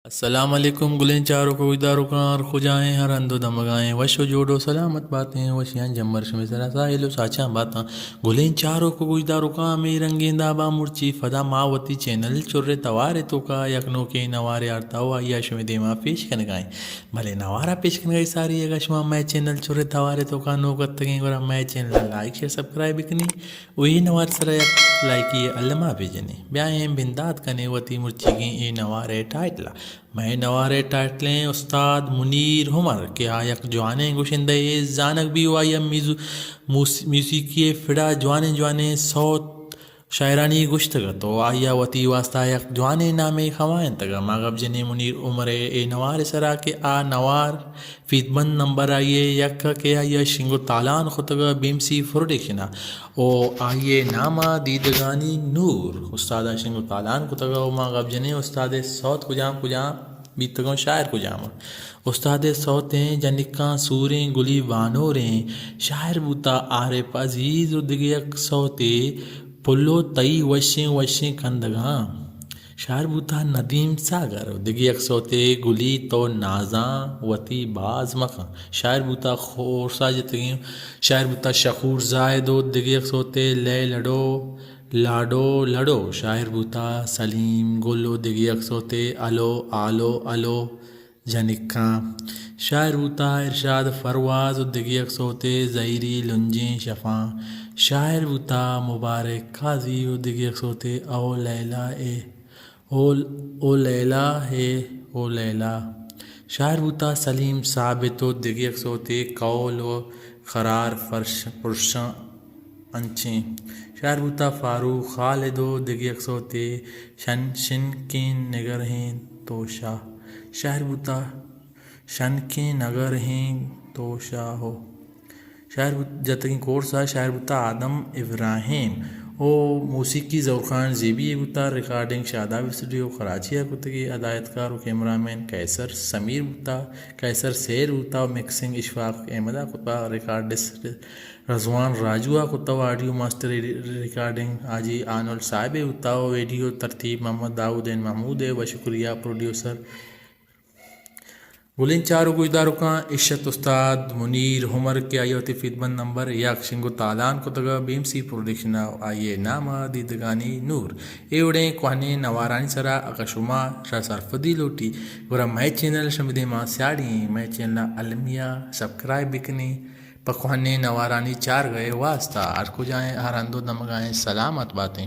السلام علیکم گلیں چاروک و گوشداروکاں، ہر کجائیں، ہر ہند و دمگائیں، وش و جوڑ و سلامت باتیں، وشیاں جمبر شمے سرا ساہیل و ساچاں باتاں۔ گلیں چاروک و گوشداروکاں، ہمے رنگیں دابا مرچی پدا ما وتی چینل چرے توارے توکا یک نوکیں نوارے آرتا و آئیا شمے دیما پیش کنگائیں۔ بلے نوارا پیش کنگائی ساری اگا شما مئے چینل چرے توارے توکا نوک اتگیں گڑا مئے چینل لائک شیئر سبسکرائب بکنی۔ و اے نوار سرا یک لائکی الما بجنی۔ بیائیں بندات کنیں وتی مرچیگیں اے نوارے ٹائٹلا۔ مئے نوارے ٹائٹلیں استاد منیر عمر کہ آ یک جوانیں گشندہ اے زانگ بی و آئیا میزو-، موس-، میوسیکی پڑا جوانیں جوانیں سوت شاعرانی گشتگ ات و آئیا وتی واستا یک جوانیں نامے کمائینتگ۔ ما گپ جنیں منیر عمر اے نوارے سرا کہ آ نوار فیدبند نمبر آئی ء یک ء کہ آئی ء شنگ و تالان کتگ ء بی ایم سی پروڈکشن ء و آئی ء نام ء دیدگانی نور استاد ء شنگ و تالان کتگ ء و ما گپ جنیں استاد ء سوت کجام کجام بیتگاں شاعر کجام ء استاد ء سوتیں جنکاں سوریں گلی بانوریں شاعر بوتا عارف عزیز و دگہ یک سوتے پلو تئی وشیں وشیں کندگاں۔ شاعر بوتا ندیم ساگر و دگہ یک سوتے گلی تو نازاں وتی باز مکن۔ شاعر بوتا خورسا جتگیں، شاعر بوتا شخور زاہد و دگہ یک سوتے لے لڈو لاڈو لڈو۔ شاعر بوتا سلیم گل و دگہ یک سوتے الو آلو الو جنکاں۔ شاعر بوتا ارشاد پرواز و دگہ یک سوتے زہیری لنجیں شفاں۔ شاعر بوتا مبارک قاضی و دگہ یک سوتے او لیلا اے او، او لیلا ہے، او لیلا۔ شاعر بوتا سلیم ثابت و دگہ یک سوتے قول و قرار فرش، پرشاں انچیں۔ شاعر بوتا فاروق خالد و دگہ یک سوتے شن، شنکیں نگرہیں توشا۔ شاعر بوتا شنکیں نگرہیں توشا ہو۔ شاعر بوت-، جتگیں کورس ء شاعر بوتا آدم ابراہیم او موسیقی ظہور خان زیبی ء بوتا، ریکارڈنگ شاداب اسٹوڈیو کراچی ء کتگی، ہدایتکار و کیمرہ مین قیصر سمیر بوتا، قیصر سیر بوتا و مکسنگ اشفاق احمد ء کتا، ریکارڈسٹ رضوان راجو ء کتا و آڈیو ماسٹر ریکارڈنگ حاجی آنل صاحب ء بوتا و ویڈیو ترتیب محمد داؤد این محمود ء و شکریہ پروڈیوسر گلیں چاروک و گوشداروکاں، اش ات استاد منیر عمر کہ آئی ء وتی فیدبند نمبر یک شنگ و تالان کتگ ء بی ایم سی پروڈکشن ء آئی ء نام ء دیدگانی نور۔ اے وڑیں کوہنیں نوارانی سرا اگاں شما را سرپدی لوٹی گڑا مئے چینل شمے دیما سیاڑی ایں، مئے چینل ء المی ء سبسکرائب بکنی۔ پہ کوہنیں نوارانی چارگ ء واستا ہر کجائیں ہر ہند و دمگائیں سلامت باتیں۔